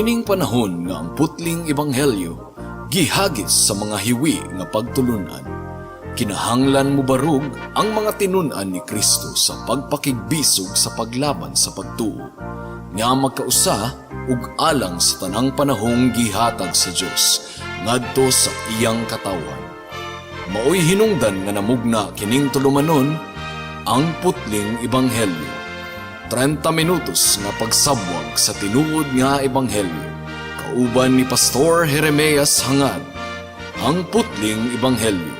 Niining panahon nga ang putling ebanghelyo gihagis sa mga hiwi nga pagtulunan. Kinahanglan mobarog ang mga tinun-an ni Kristo sa pagpakigbisog sa paglaban sa pagtuo nga magkausa ug alang sa tanang panahong gihatag sa Dios ngadto sa iyang katawhan. Maoy hinungdan nga namugna kining tulumanon, Ang Putling Ebanghelyo. 30 minutos nga pagsabwag sa tinuod nga ebanghelyo. Kauban ni Pastor Jeremias Hangad. Ang Putling Ebanghelyo.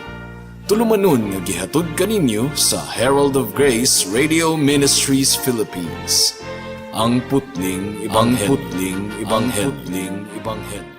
Tulumanon nga gihatod kaninyo sa Herald of Grace Radio Ministries Philippines. Ang Putling Ebanghelyo. Ang Putling Ebanghelyo. Ang Putling Ebanghelyo.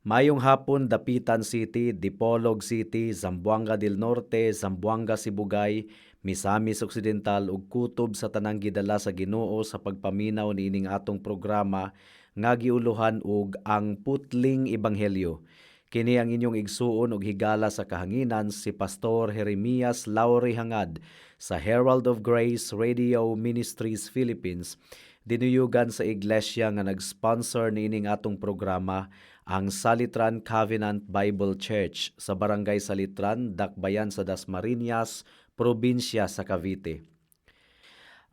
Mayong hapon, Dapitan City, Dipolog City, Zamboanga del Norte, Zamboanga Sibugay, Misamis Occidental ug kutob sa tanang gidala sa Ginoo sa pagpaminaw niining atong programa nga giuluhan og Ang Putling Ebanghelyo. Kini ang inyong igsuon ug higala sa kahanginan, si Pastor Jeremias Lauri Hangad sa Herald of Grace Radio Ministries Philippines, dinuyugan sa iglesia nga nag-sponsor niining atong programa, ang Salitran Covenant Bible Church sa Barangay Salitran, Dakbayan sa Dasmariñas, probinsya sa Cavite.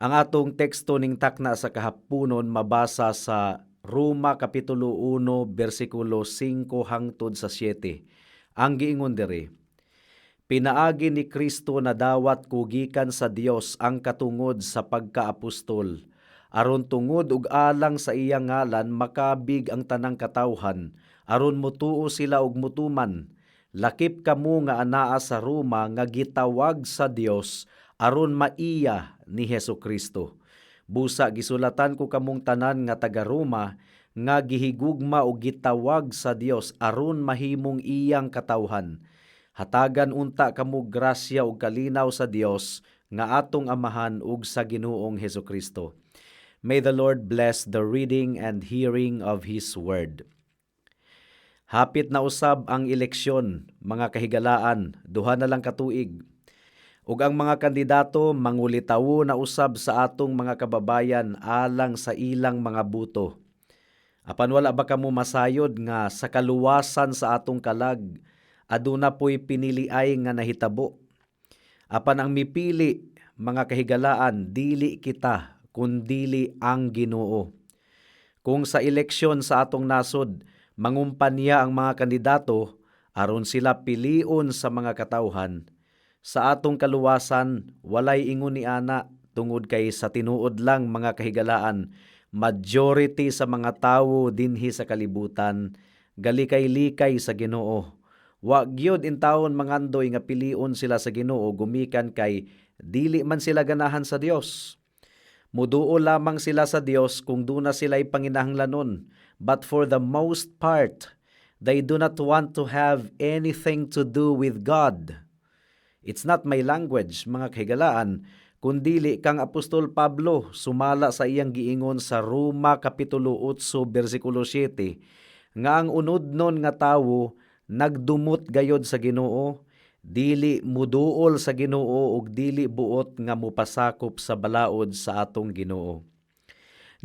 Ang atong teksto ning takna sa kahaponon mabasa sa Roma Kapitulo 1 bersikulo 5 hangtod sa 7. Ang giingon diri, "Pinaagi ni Kristo nadawat ko gikan sa Dios ang katungod sa pagkaapostol, aron tungod ug alang sa iyang ngalan makabig ang tanang katawhan, aron mutuo sila ug mutuman. Lakip kamo nga anaa sa Roma nga gitawag sa Dios aron maiya ni Hesus Kristo. Busa gisulatan ko kamong tanan nga taga Roma nga gihigugma og gitawag sa Dios aron mahimong iyang katawhan. Hatagan unta kamo grasya ug kalinaw sa Dios nga atong Amahan ug sa Ginoong Hesus Kristo." May the Lord bless the reading and hearing of His Word. Hapit na usab ang eleksyon, mga kahigalaan, 2 na lang katuig. Ug ang mga kandidato mangulitawo na usab sa atong mga kababayan alang sa ilang mga buto. Apan wala ba kamo masayod nga sa kaluwasan sa atong kalag, aduna po'y piniliay nga nahitabo? Apan ang mipili, mga kahigalaan, dili kita, kundili ang Ginoo. Kung sa eleksyon sa atong nasod, mangumpanya ang mga kandidato, aron sila pilion sa mga katawhan, sa atong kaluwasan, walay ingon ni ana, tungod kay sa tinuod lang, mga kahigalaan, majority sa mga tawo dinhi sa kalibutan, galikay-likay sa Ginoo. Wa gyud intawon mangandoy nga pilion sila sa Ginoo gumikan kay dili man sila ganahan sa Dios. Muduo lamang sila sa Dios kung duna sila'y panginahanglanon. But for the most part, they do not want to have anything to do with God. It's not my language, mga kahigalaan, kundili kang Apostol Pablo sumala sa iyang giingon sa Roma Kapitulo 8, versikulo 7, nga ang unodnon nga tawo nagdumot gayod sa Ginoo, dili muduol sa Ginoo ug dili buot nga mupasakop sa balaod sa atong Ginoo.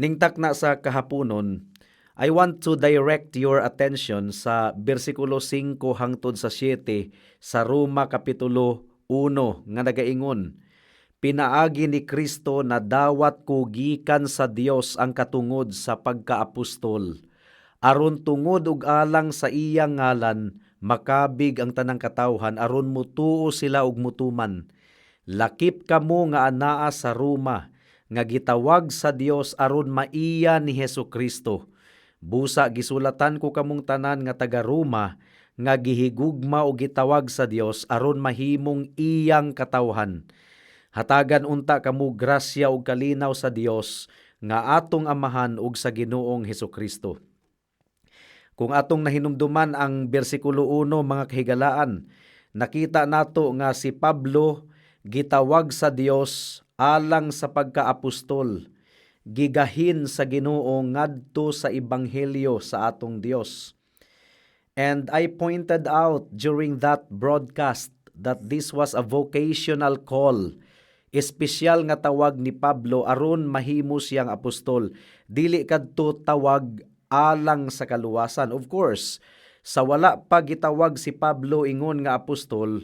Ning takna sa kahaponon, I want to direct your attention sa bersikulo 5 hangtod sa 7 sa Roma Kapitulo 1 nga nagaingon, "Pinaagi ni Kristo nadawat ko gikan sa Dios ang katungod sa pagkaapostol, aron tungod ug alang sa iyang ngalan makabig ang tanang katawhan aron mutuo sila ug mutuman. Lakip kamo nga anaa sa Roma nga gitawag sa Dios aron maiya ni Hesus Kristo. Busa gisulatan ko kamong tanan nga taga Roma nga gihigugma o gitawag sa Dios aron mahimong iyang katawhan. Hatagan unta kamo grasya ug kalinaw sa Dios nga atong Amahan ug sa Ginoong Hesus Kristo." Kung atong nahinumduman ang bersikulo 1, mga kahigalaan, nakita nato nga si Pablo gitawag sa Dios alang sa pagkaapostol, gigahin sa Ginoo ngadto sa ebanghelyo sa atong Dios. And I pointed out during that broadcast that this was a vocational call. Espesyal nga tawag ni Pablo aron mahimo siyang apostol. Dili kadto tawag alang sa kaluwasan. Of course, sa wala pa gitawag si Pablo ingon nga apostol,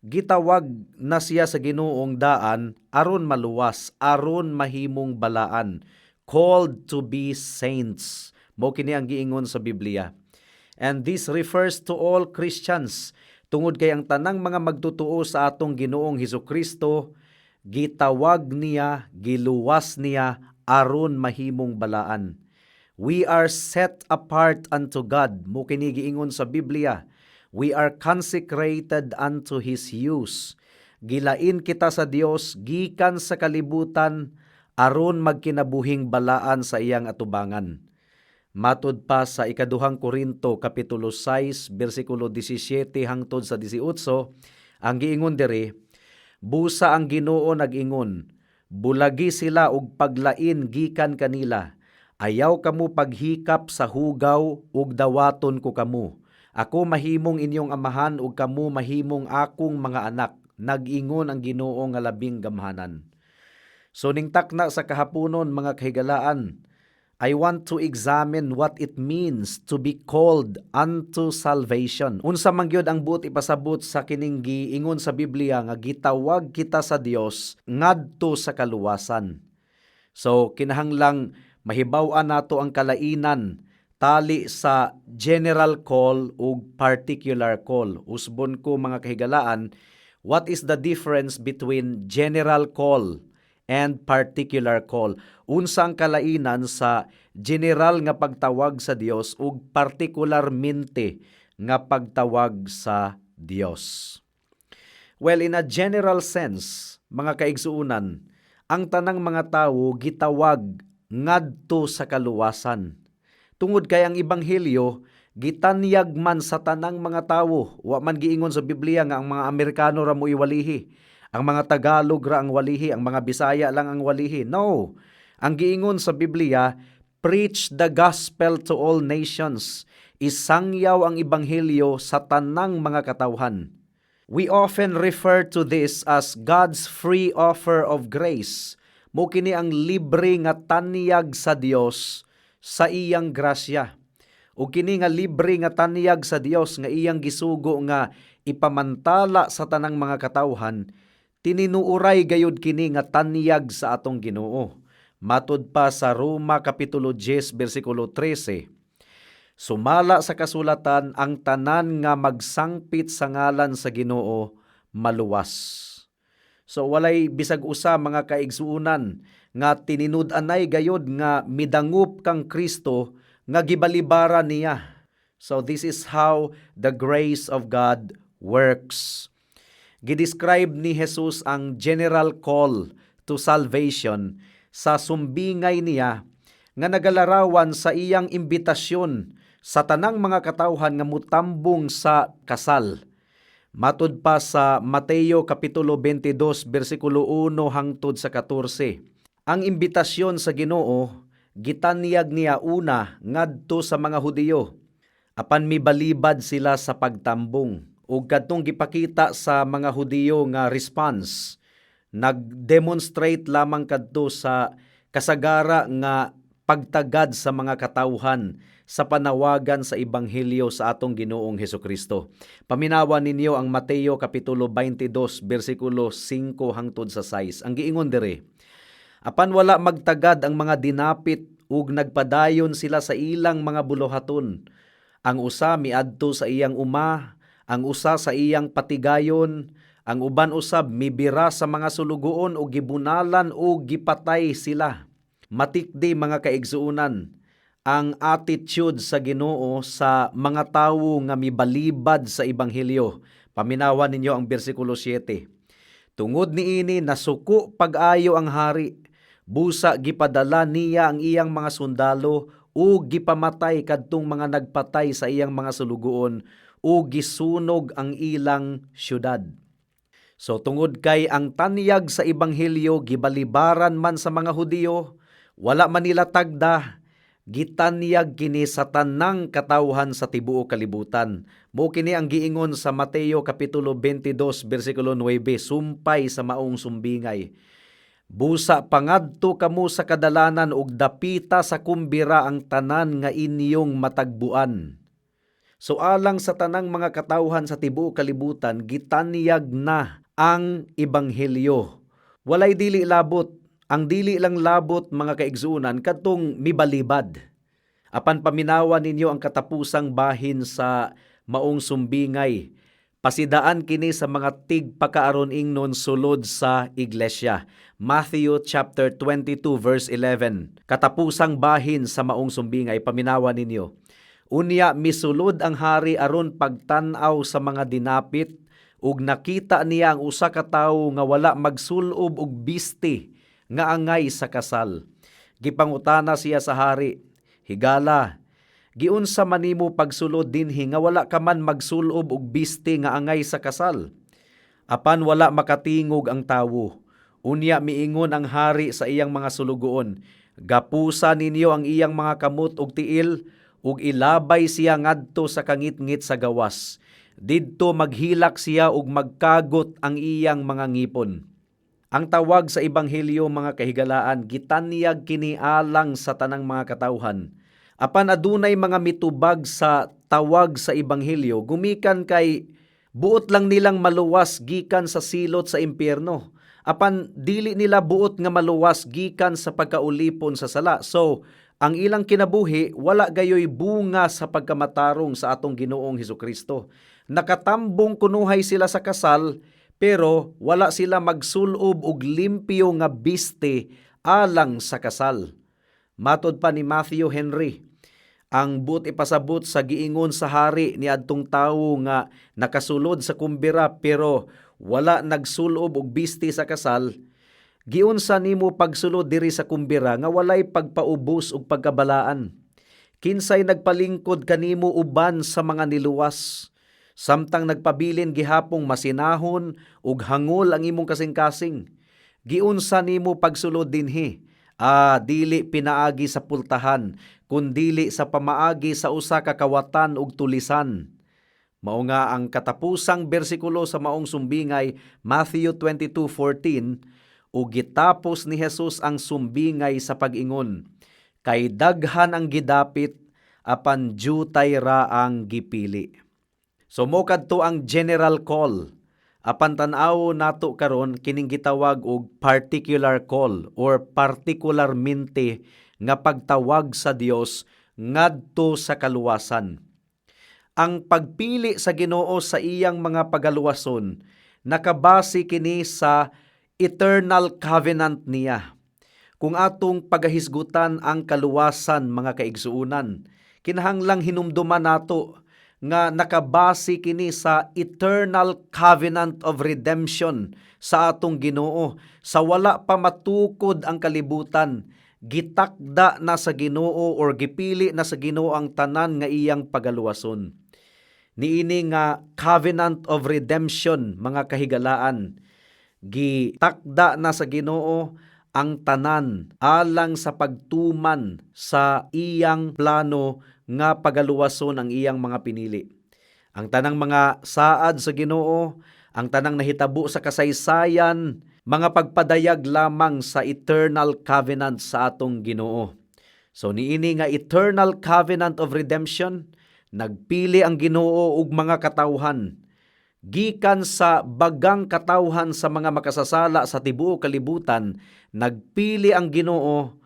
gitawag na siya sa Ginoong daan aron maluwas, aron mahimong balaan, called to be saints. Mao kini ang giingon sa Biblia. And this refers to all Christians tungod kay ang tanang mga magtutuo sa atong Ginoong Hesus Kristo gitawag niya, giluwas niya aron mahimong balaan. We are set apart unto God. Mao kini giingon sa Biblia. We are consecrated unto His use. Gilain kita sa Dios gikan sa kalibutan aron magkinabuhing balaan sa iyang atubangan. Matud pa sa Ikaduhang Korinto kapitulo 6 bersikulo 17 hangtod sa 18, ang giingon diri, "Busa ang Ginoo nag-ingon, bulagi sila og paglain gikan kanila. Ayaw kamo paghikap sa hugaw ug dawaton ko kamo. Ako mahimong inyong amahan ug kamo mahimong akong mga anak, nag-ingon ang Ginoo nga labing gamhanan." So ning takna sa kahaponon, mga kahigalaan, I want to examine what it means to be called unto salvation. Unsa man gyud ang buot ipasabot sa kining giingon sa Biblia nga gitawag kita sa Dios ngadto sa kaluwasan? So kinahanglang mahibaw-an nato ang kalainan tali sa general call ug particular call. Usbon ko, mga kahigalaan, what is the difference between general call and particular call? Unsa ang kalainan sa general nga pagtawag sa Dios ug partikularmente nga pagtawag sa Dios? Well, in a general sense, mga kaigsuonan, ang tanang mga tawo gitawag ngadto sa kaluwasan. Tungod kay ang ebanghelyo gitanyag man sa tanang mga tawo. Wa man giingon sa Biblia nga ang mga Amerikano ra mo'y walihi, ang mga Tagalog ra ang walihi, ang mga Bisaya lang ang walihi. No. Ang giingon sa Biblia, "Preach the gospel to all nations." Isangyaw ang ebanghelyo sa tanang mga katawhan. We often refer to this as God's free offer of grace. Mao kini ang libre nga tanyag sa Dios sa iyang grasya. Ug kini nga libre nga tanyag sa Dios nga iyang gisugo nga ipamantala sa tanang mga katawhan, tininuuray gayud kini nga tanyag sa atong Ginoo. Matud pa sa Roma kapitulo 10 bersikulo 13, "Sumala sa kasulatan, ang tanan nga magsangpit sa ngalan sa Ginoo maluwas." So walay bisag usa, mga kaigsuonan, nga tininud-anay gayod nga midangup kang Kristo nga gibalibara niya. So this is how the grace of God works. Gidescribe ni Jesus ang general call to salvation sa sumbingay niya nga nagalarawan sa iyang imbitasyon sa tanang mga katawhan nga mutambong sa kasal. Matud pa sa Mateo kapitulo 22 bersikulo 1 hangtod sa 14. Ang imbitasyon sa Ginoo gitanyag niya una ngadto sa mga Hudiyo. Apan mibalibad sila sa pagtambong ug kadtong gipakita sa mga Hudiyo nga response nag-demonstrate lamang kadto sa kasagara nga pagtagad sa mga katawhan sa panawagan sa ebanghelyo sa atong Ginoong Hesukristo. Paminawa ninyo ang Mateo kapitulo 22 bersikulo 5 hangtod sa 6. Ang giingon diri, "Apan wala magtagad ang mga dinapit ug nagpadayon sila sa ilang mga buluhaton. Ang usa miadto sa iyang uma, ang usa sa iyang patigayon, ang uban usab mibira sa mga sulugoon ug gibunalan ug gipatay sila." Matikdi, mga kaigsuonan, ang attitude sa Ginoo sa mga tawo nga mibalibad sa ebanghelyo. Paminawa ninyo ang bersikulo 7. "Tungod niini nasuko pag-ayo ang hari. Busa gipadala niya ang iyang mga sundalo ug gipamatay kadtong mga nagpatay sa iyang mga sulugoon ug gisunog ang ilang syudad. So tungod kay ang tanyag sa ebanghelyo gibalibaran man sa mga Hudiyo, wala man nila tagda, gitanyag kini sa tanang katawhan sa tibuok kalibutan. Mao kini ang giingon sa Mateo kapitulo 22 bersikulo 9, sumpay sa maong sumbingay. "Busa pangadto kamo sa kadalanan ug dapita sa kumbira ang tanan nga inyong matagbuan." So alang sa tanang mga katawhan sa tibuok kalibutan, gitanyag na ang ebanghelyo. Walay dili labot. Ang dili lang labot, mga kaigsuonan, kadtong mibalibad. Apan paminawa ninyo ang katapusang bahin sa maong sumbingay. Pasidaan kini sa mga tigpakaaron ingnon sulod sa iglesia. Matthew chapter 22 verse 11. Katapusang bahin sa maong sumbingay, paminawa ninyo. "Unya misulod ang hari aron pagtan-aw sa mga dinapit ug nakita niya ang usa ka tawo nga wala magsulob og bisti nga angay sa kasal. Gipangutana siya sa hari, 'Higala, giunsa man nimo pagsulod dinhi nga wala ka man magsulob og bisti nga angay sa kasal?' Apan wala makatingog ang tawo. Unya miingon ang hari sa iyang mga sulugoon, 'Gapusa ninyo ang iyang mga kamot ug tiil ug ilabay siya ngadto sa kangitngit sa gawas. Didto maghilak siya ug magkagot ang iyang mga ngipon.'" Ang tawag sa ebanghelyo, mga kahigalaan, gitanyag kini alang sa tanang mga katawhan. Apan adunay mga mitubag sa tawag sa ebanghelyo gumikan kay buot lang nilang maluwas gikan sa silot sa impyerno. Apan dili nila buot nga maluwas gikan sa pagkaulipon sa sala. So, ang ilang kinabuhi wala gayoy bunga sa pagkamatarong sa atong Ginoong Hesukristo. Nakatambong kunuhay sila sa kasal, pero wala sila magsulob og limpyo nga biste alang sa kasal. Matod pa ni Matthew Henry, ang buot ipasabot sa giingon sa hari ni adtong tawo nga nakasulod sa kumbira pero wala nagsulob og bisti sa kasal: "Giunsa nimo pagsulod diri sa kumbira nga walay pagpaubos og pagkabalaan? Kinsay nagpalingkod kanimo uban sa mga niluwas? Samtang nagpabilin gihapong masinahon ug hangol ang imong kasing-kasing. Giunsa nimo pagsulod dinhi? Ah, dili pinaagi sa pultahan, kundili sa pamaagi sa usa ka kawatan ug tulisan." Mao nga ang katapusang bersikulo sa maong sumbingay, Matthew 22:14, "Ug gitapos ni Jesus ang sumbingay sa pag-ingon, 'Kay daghan ang gidapit, apan dyutay ra ang gipili.'" So mao kadto ang general call. Apan tan-aw nato karon kining gitawag og particular call or partikularmente nga pagtawag sa Dios ngadto sa kaluwasan. Ang pagpili sa Ginoo sa iyang mga pagaluwason nakabase kini sa eternal covenant niya. Kung atong pagahisgutan ang kaluwasan, mga kaigsuonan, kinahanglang hinumduman nato nga nakabase kini sa eternal covenant of redemption sa atong Ginoo. Sa wala pa matukod ang kalibutan, gitakda na sa Ginoo or gipili na sa Ginoo ang tanan nga iyang pagaluwason. Niini nga covenant of redemption, mga kahigalaan, gitakda na sa Ginoo ang tanan alang sa pagtuman sa iyang plano nga pagaluwason ang iyang mga pinili. Ang tanang mga saad sa Ginoo, ang tanang nahitabo sa kasaysayan, mga pagpadayag lamang sa eternal covenant sa atong Ginoo. So niini nga eternal covenant of redemption, nagpili ang Ginoo og mga katawhan gikan sa bagang katawhan sa mga makasasala sa tibuok kalibutan, nagpili ang Ginoo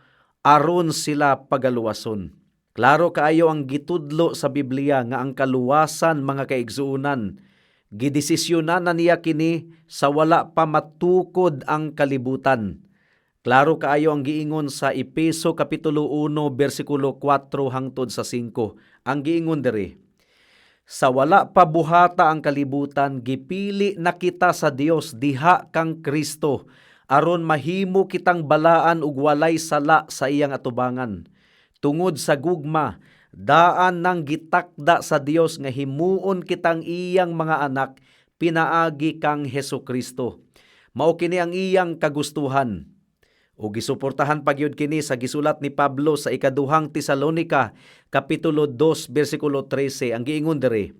aron sila pagaluwason. Klaro kaayo ang gitudlo sa Biblia nga ang kaluwasan, mga kaigsuonan, gidesisyonan na niya kini sa wala pa matukod ang kalibutan. Klaro kaayo ang giingon sa Epeso kapitulo 1 bersikulo 4 hangtod sa 5. Ang giingon diri, "Sa wala pa buhata ang kalibutan, gipili na kita sa Dios diha kang Kristo aron mahimo kitang balaan ug walay sala sa iyang atubangan." Tungod sa gugma, daan nang gitakda sa Dios nga himuon kitang iyang mga anak pinaagi kang Hesus Kristo. Mao kini ang iyang kagustuhan. O gisuportahan pa gyud kini sa gisulat ni Pablo sa Ikaduhang Tesalonika kapitulo 2 bersikulo 13. Ang giingon diri,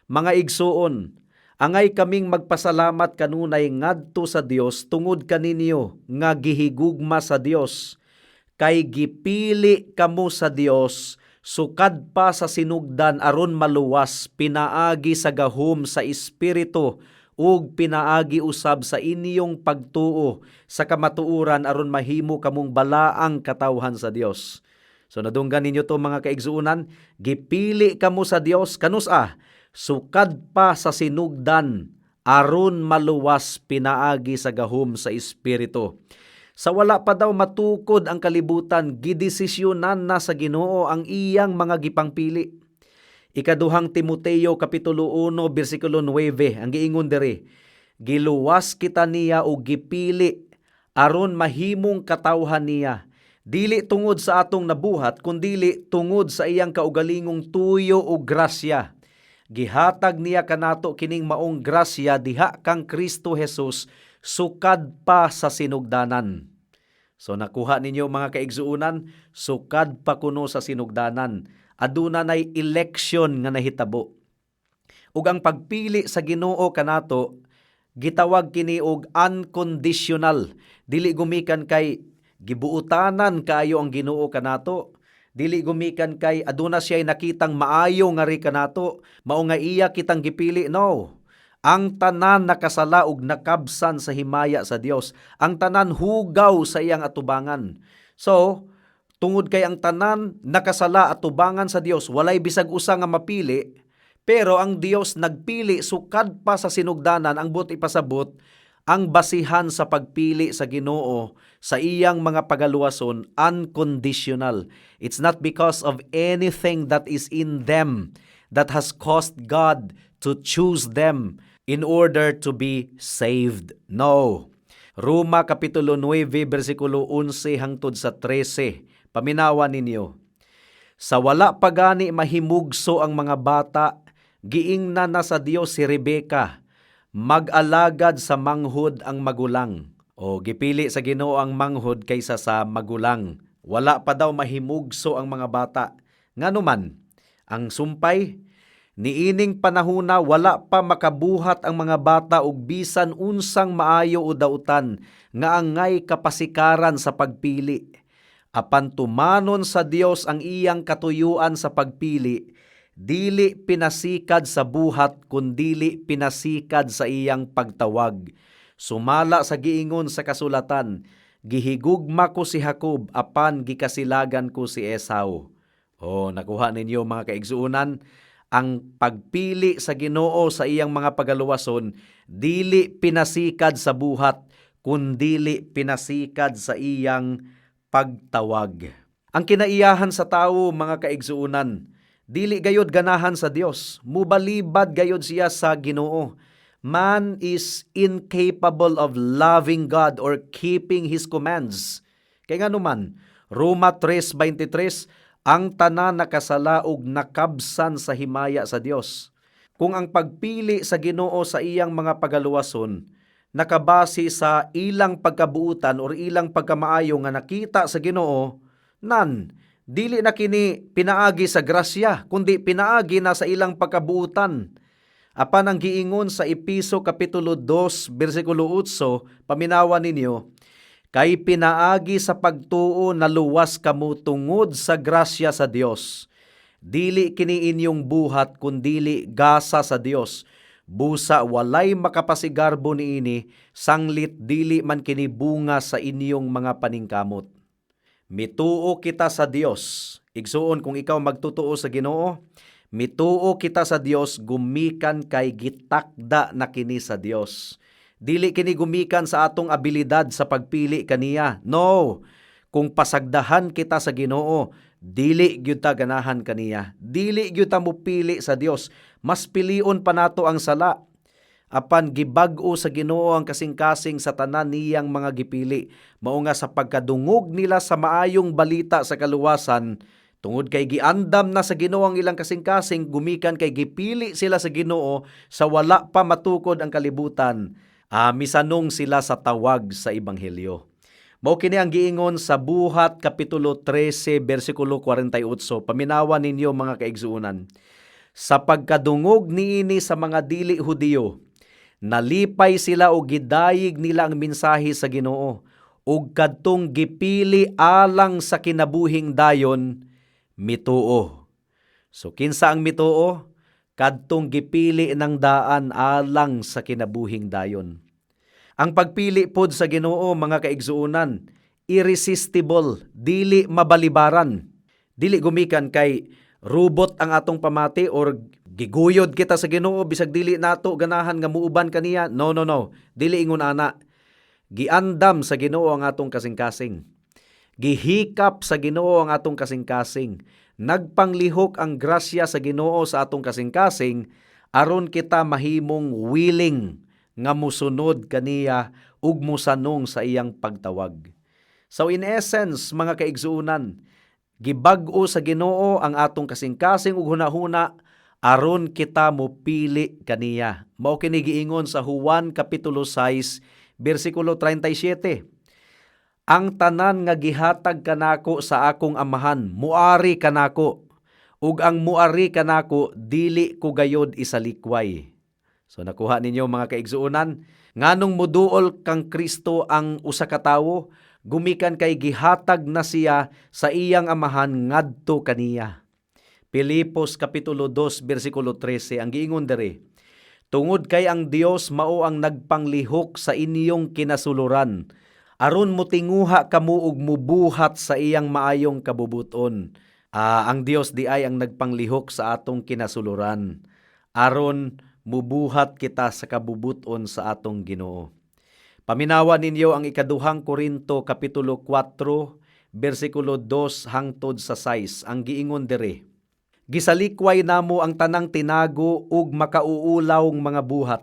"Mga igsuon, angay kaming magpasalamat kanunay ngadto sa Dios tungod kaninyo nga gihigugma sa Dios, kay gipili kamo sa Dios sukad pa sa sinugdan aron maluwas pinaagi sa gahom sa Espiritu ug pinaagi usab sa inyong pagtuo sa kamatuoran aron mahimo kamong balaang katawhan sa Dios." So nadunggan ninyo to, mga kaigsuonan, gipili kamo sa Dios kanus-a? Sukad pa sa sinugdan aron maluwas pinaagi sa gahom sa Espiritu. Sa wala pa daw matukod ang kalibutan, gidesisyonan na sa Ginoo ang iyang mga gipangpili. Ikaduhang Timoteo kapitulo 1 bersikulo 9, ang giingon diri, "Giluwas kita niya og gipili aron mahimong katawhan niya, dili tungod sa atong nabuhat, kundili tungod sa iyang kaugalingong tuyo ug grasya. Gihatag niya kanato kining maong grasya diha kang Kristo Jesus sukad pa sa sinugdanan." So nakuha ninyo, mga kaigsuonan, sukad pa kuno sa sinugdanan. Aduna nay election nga nahitabo. Ug ang pagpili sa Ginoo kanato gitawag kini og unconditional. Dili gumikan kay gibuutanan kaayo ang Ginoo kanato. Dili gumikan kay aduna siya nakitang maayo ngari kanato, mao nga iya kitang gipili. No. Ang tanan nakasala ug nakabsan sa himaya sa Dios. Ang tanan hugaw sa iyang atubangan. So, tungod kay ang tanan nakasala atubangan sa Dios, walay bisag usa nga mapili, pero ang Dios nagpili sukad pa sa sinugdanan. Ang buot ipasabot, ang basihan sa pagpili sa Ginoo sa iyang mga pagaluwason, unconditional. It's not because of anything that is in them that has caused God to choose them in order to be saved. No. Roma kapitulo 9 bersikulo 11 hangtod sa 13. Paminawa ninyo. "Sa wala pa gani mahimugso ang mga bata, giingnan na sa Dios si Rebeka, mag-alagad sa manghod ang magulang." O gipili sa Ginoo ang manghod kaysa sa magulang. Wala pa daw mahimugso ang mga bata. Ngano man, ang sumpay, "Niining panahuna wala pa makabuhat ang mga bata og bisan unsang maayo o dautan nga angay kapasikaran sa pagpili. Apan tumanon sa Dios ang iyang katuyuan sa pagpili, dili pinasikad sa buhat kundili pinasikad sa iyang pagtawag. Sumala sa giingon sa kasulatan, 'Gihigugma ko si Jacob apan gikasilagan ko si Esau.'" Oh, nakuha ninyo, mga kaigsuonan, ang pagpili sa Ginoo sa iyang mga pagaluwason dili pinasikad sa buhat kundili pinasikad sa iyang pagtawag. Ang kinaiyahan sa tawo, mga kaigsuonan, dili gayod ganahan sa Dios, mubalibad gayod siya sa Ginoo. Man is incapable of loving God or keeping His commands. Kay ngano man, Roma 3:23, ang tanan nakasala ug nakabsan sa himaya sa Dios. Kung ang pagpili sa Ginoo sa iyang mga pagaluwason nakabase sa ilang pagkabuutan or ilang pagkamaayo nga nakita sa Ginoo, nan dili na kini pinaagi sa grasya kundi pinaagi na sa ilang pagkabuutan. Apan ang giingon sa Epeso kapitulo 2 bersikulo 8, paminawa ninyo, "Kay pinaagi sa pagtuo naluwas kamo tungod sa grasya sa Dios. Dili kini inyong buhat kundili gasa sa Dios. Busa walay makapasigarbo niini, sanglit dili man kini bunga sa inyong mga paningkamot." Mituo kita sa Dios. Igsuon, kung ikaw magtutuo sa Ginoo, mituo kita sa Dios gumikan kay gitakda na kini sa Dios. Dili kini gumikan sa atong abilidad sa pagpili kaniya. No. Kung pasagdahan kita sa Ginoo, dili gyud ta ganahan kaniya. Dili gyud ta mopili sa Dios. Mas pilion pa nato ang sala. Apan gibag-o sa Ginoo ang kasing-kasing sa tanan niyang mga gipili. Mao nga sa pagkadungog nila sa maayong balita sa kaluwasan, tungod kay giandam na sa Ginoo ang ilang kasing-kasing, gumikan kay gipili sila sa Ginoo sa wala pa matukod ang kalibutan, misanong sila sa tawag sa ebanghelyo. Mao kini ang giingon sa Buhat kapitulo 13 bersikulo 48. Paminawa ninyo, mga kaigsuonan. Sa pagkadungog niini sa mga dili Hudiyo, nalipay sila og gidayeg nila ang mensahe sa Ginoo, ug kadtong gipili alang sa kinabuhing dayon mituo. So kinsa ang mituo? Kadtong gipili ng daan alang sa kinabuhing dayon. Ang pagpili pod sa Ginoo, mga kaigsuonan, irresistible, dili mabalibaran. Dili gumikan kay robot ang atong pamati or giguyod kita sa Ginoo bisag dili nato ganahan nga muuban kaniya. No, no, no. Dili ingon ana. Giandam sa Ginoo ang atong kasing-kasing. Gihikap sa Ginoo ang atong kasing-kasing. Nagpanglihok ang grasya sa Ginoo sa atong kasing-kasing aron kita mahimong willing nga musunod kaniya ug musanong sa iyang pagtawag. So in essence, mga kaigsuonan, gibag-o sa Ginoo ang atong kasing-kasing ug hunahuna aron kita mopili kaniya. Mao kini giingon sa Juan kapitulo 6 bersikulo 37. "Ang tanan nga gihatag kanako sa akong Amahan muari kanako, ug ang muari kanako dili ko gayod isalikway." So nakuha ninyo, mga kaigsuonan, nganong muduol kang Kristo ang usa ka tawo? Gumikan kay gihatag na siya sa iyang Amahan ngadto kaniya. Pilipos kapitulo 2 bersikulo 13 ang giingon diri. "Tungod kay ang Dios mao ang nagpanglihok sa inyong kinasuluran aron motinguha kamo ug mubuhat sa iyang maayong kabubuton." Ang Dios diay ang nagpanglihok sa atong kinasuluran aron mubuhat kita sa kabubuton sa atong Ginoo. Paminawa ninyo ang Ikaduhang Korinto kapitulo 4 bersikulo 2 hangtod sa 6. Ang giingon diri. "Gisalikway namo ang tanang tinago ug makauulawng mga buhat.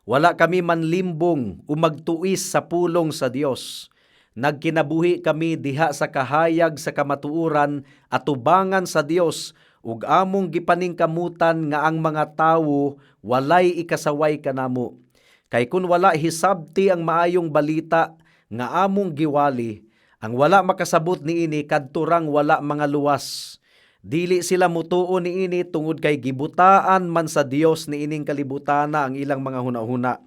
Wala kami manlimbong o magtuis sa pulong sa Dios. Nagkinabuhi kami diha sa kahayag sa kamatuoran atubangan sa Dios ug among gipaningkamutan nga ang mga tawo walay ikasaway kanamo. Kay kun wala hisabti ang maayong balita nga among giwali, ang wala makasabot niini kadturang wala mga luwas. Dili sila mutuo niini tungod kay gibutaan man sa Dios niining kalibutana ang ilang mga hunahuna.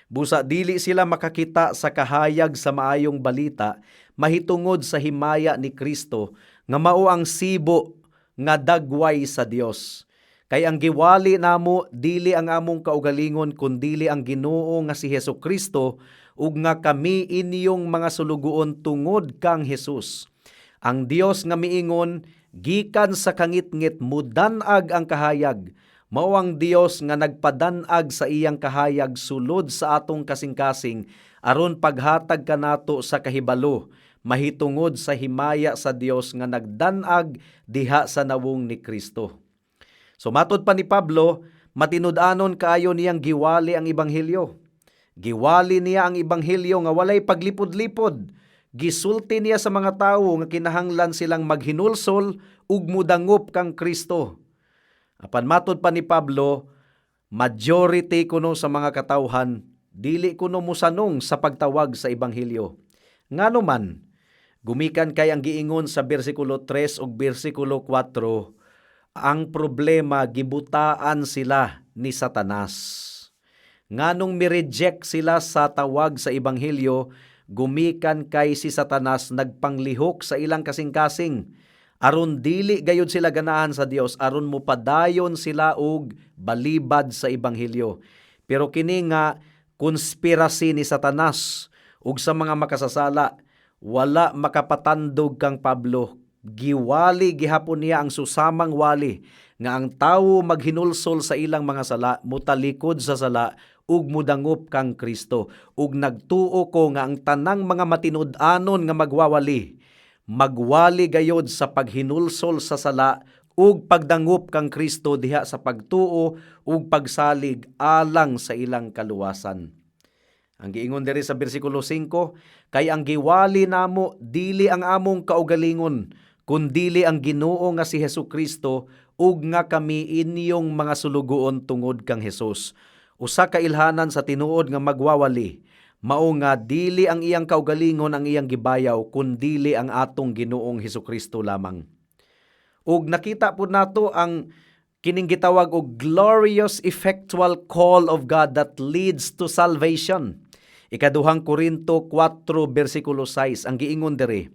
Busa dili sila makakita sa kahayag sa maayong balita mahitungod sa himaya ni Kristo nga mao ang sibo nga dagway sa Dios. Kay ang giwali namo dili ang among kaugalingon kundili ang Ginoo nga si Hesus Kristo, ug nga kami inyong mga sulugoon tungod kang Hesus. Ang Dios nga miingon, 'Gikan sa kangitngit mudan-ag ang kahayag,' mao ang Dios nga nagpadan-ag sa iyang kahayag sulod sa atong kasing-kasing aron paghatag kanato sa kahibalo mahitungod sa himaya sa Dios nga nagdan-ag diha sa nawong ni Kristo." So matod pa ni Pablo, matinud-anon kaayo niyang giwali ang ebanghelyo. Giwali niya ang ebanghelyo nga walay paglipod-lipod. Gisulti niya sa mga tawo nga kinahanglan silang maghinulsol ug mudangop kang Kristo. Apan matod pa ni Pablo, majority kuno sa mga katawhan dili kuno musanong sa pagtawag sa ebanghelyo. Ngano man? Gumikan kay ang giingon sa bersikulo 3 ug bersikulo 4, ang problema, gibutaan sila ni Satanas. Nganong mi-reject sila sa tawag sa ebanghelyo? Gumikan kay si Satanas nagpanglihok sa ilang kasing-kasing aron dili gayud sila ganahan sa Dios, aron mopadayon sila og balibad sa ebanghelyo. Pero kini nga konspirasi ni Satanas ug sa mga makasasala, wala makapatandog kang Pablo. Giwali gihapon niya ang susamang wali nga ang tawo maghinulsol sa ilang mga sala, mutalikod sa sala ug mudangop kang Kristo. Ug nagtuo ko nga ang tanang mga matinud-anon nga magwawali, magwali gayod sa paghinulsol sa sala ug pagdangup kang Kristo diha sa pagtuo ug pagsalig alang sa ilang kaluwasan. Ang giingon diri sa bersikulo 5, kay ang giwali namo dili ang among kaugalingon, kundili ang Ginoo nga si Hesus Kristo ug nga kami inyong mga sulugoon tungod kang Hesus. Usa ka ilhanan sa tinuod nga magwawali, mao nga dili ang iyang kaugalingon ang iyang gibayaw, kundili ang atong Ginoong Hesus Kristo lamang. Ug nakita pud nato ang kining gitawag og glorious effectual call of God that leads to salvation. Ikaduhang Korinto 4 bersikulo 6 ang giingon diri.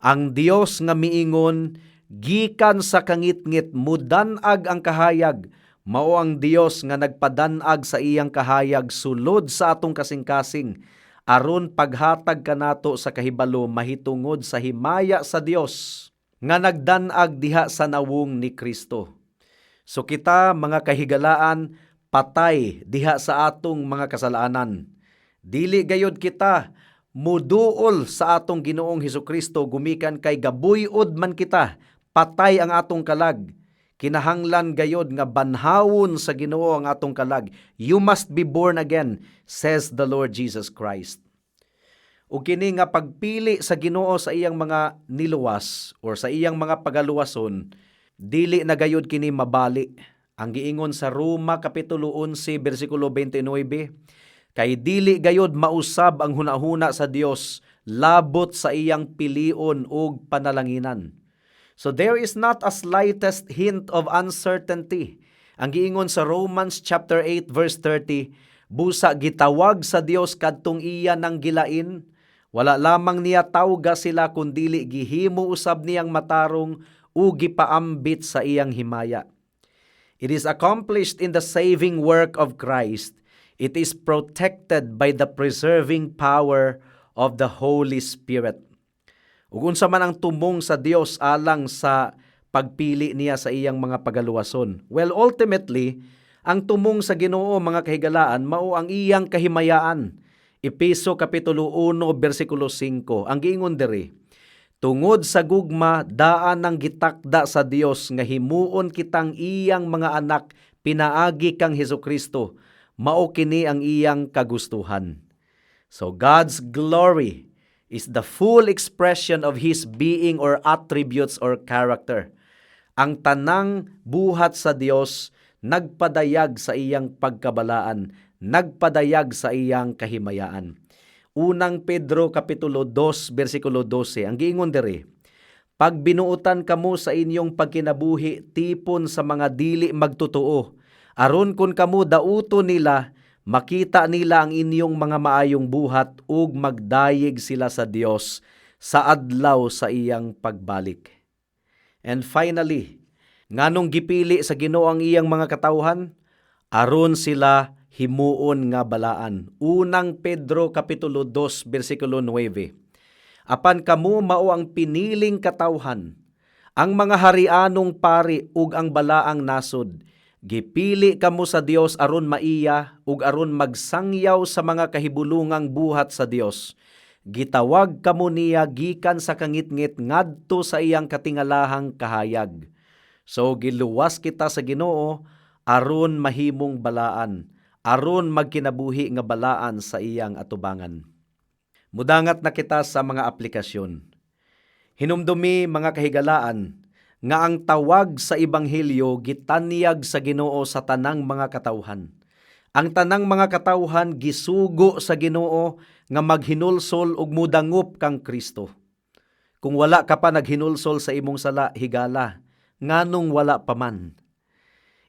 Ang Dios nga miingon gikan sa kangitngit mudan-ag ang kahayag, mao ang Dios nga nagpadan-ag sa iyang kahayag sulod sa atong kasing-kasing aron paghatag kanato sa kahibalo mahitungod sa himaya sa Dios nga nagdan-ag diha sa nawong ni Kristo. So kita, mga kahigalaan, patay diha sa atong mga kasalanan. Dili gayod kita muduol sa atong Ginoong Hesukristo gumikan kay gabuyod man kita, patay ang atong kalag. Kinahanglan gayod nga banhawon sa Ginoo ang atong kalag. "You must be born again," says the Lord Jesus Christ. Ug kini nga pagpili sa Ginoo sa iyang mga niluwas or sa iyang mga pagaluwason, dili na gayod kini mabali. Ang giingon sa Roma kapitulo 11 bersikulo 29, kay dili gayod mausab ang hunahuna sa Dios labot sa iyang pilion ug panalanginan. So there is not a slightest hint of uncertainty. Ang giingon sa Romans chapter 8 verse 30, busa gitawag sa Dios kadtong iya nang gilain, wala lamang niya tawga sila kundili gihimo usab niyang matarong ug gipaambit sa iyang himaya. It is accomplished in the saving work of Christ. It is protected by the preserving power of the Holy Spirit. Ug unsa man ang tumong sa Dios alang sa pagpili niya sa iyang mga pagaluwason? Well, ultimately, ang tumong sa Ginoo, mga kahigalaan, mao ang iyang kahimayaan. Epeso kapitulo 1 bersikulo 5. Ang giingon diri, tungod sa gugma daan nang gitakda sa Dios nga himuon kitang iyang mga anak pinaagi kang Hesukristo. Mao kini ang iyang kagustuhan. So God's glory is the full expression of His being or attributes or character. Ang tanang buhat sa Dios nagpadayag sa iyang pagkabalaan, nagpadayag sa iyang kahimayaan. Unang Pedro kapitulo 2 bersikulo 12 ang giingon diri, pagbinuotan kamo sa inyong pagkinabuhi tipon sa mga dili magtotoo, aron kon kamo dauto nila, makita nila ang inyong mga maayong buhat ug magdayeg sila sa Dios sa adlaw sa iyang pagbalik. And finally, nganong gipili sa Ginoo ang iyang mga katawhan? Aron sila himuon nga balaan. Unang Pedro kapitulo 2 bersikulo 9. Apan kamo mao ang piniling katawhan, ang mga harianong pari ug ang balaang nasod. Gipili kamo sa Dios aron maiya ug aron magsangyaw sa mga kahibulungang buhat sa Dios. Gitawag kamo niya gikan sa kangitngit ngadto sa iyang katingalahang kahayag. So giluwas kita sa Ginoo aron mahimong balaan, aron magkinabuhi nga balaan sa iyang atubangan. Mudangat na kita sa mga aplikasyon. Hinumdumi, mga kahigalaan, nga ang tawag sa ebanghelyo gitanyag sa Ginoo sa tanang mga katawhan. Ang tanang mga katawhan gisugo sa Ginoo nga maghinulsol ug mudangop kang Kristo. Kung wala ka pa naghinulsol sa imong sala, higala, nganong wala pa man?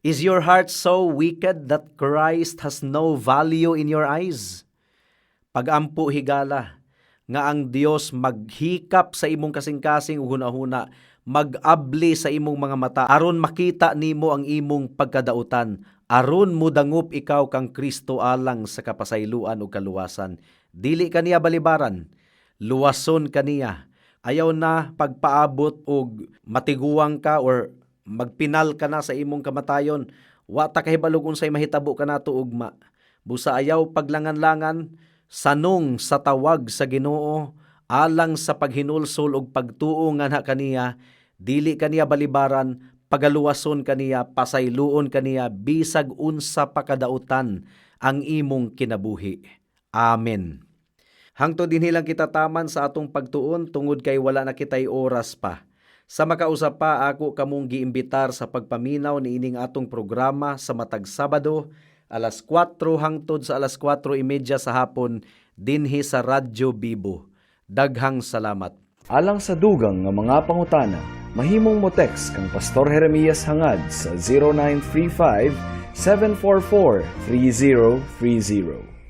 Is your heart so wicked that Christ has no value in your eyes? Pagampo, higala, nga ang Dios maghikap sa imong kasing-kasing ug hunahuna, mag-abli sa imong mga mata aron makita nimo ang imong pagkadautan, aron mudangop ikaw kang Kristo alang sa kapasayloan ug kaluwasan. Dili kaniya balibaran, luwason kaniya. Ayaw na pagpaabot og matiguang ka or magpinal ka na sa imong kamatayon. Wa ta kahibalo unsay mahitabo kanato ugma. Busa ayaw paglangan-langan, sanong sa tawag sa Ginoo alang sa paghinulsol ug pagtuo nganha kaniya. Dili kaniya balibaran. Pagaluwason kaniya, pasayloon kaniya bisag unsa pa kadautan ang imong kinabuhi. Amen. Hangtod dinhi lang kita taman sa atong pagtuon tungod kay wala na kitay oras pa. Sa makausap pa, ako kamong giimbitar sa pagpaminaw niining atong programa sa matag Sabado alas 4 hangtod sa alas 4:30 sa hapon dinhi sa Radyo Bibo. Daghang salamat. Alang sa dugang nga mga pangutana, mahimong mo text kang Pastor Jeremias Hangad sa 0935 744 3030.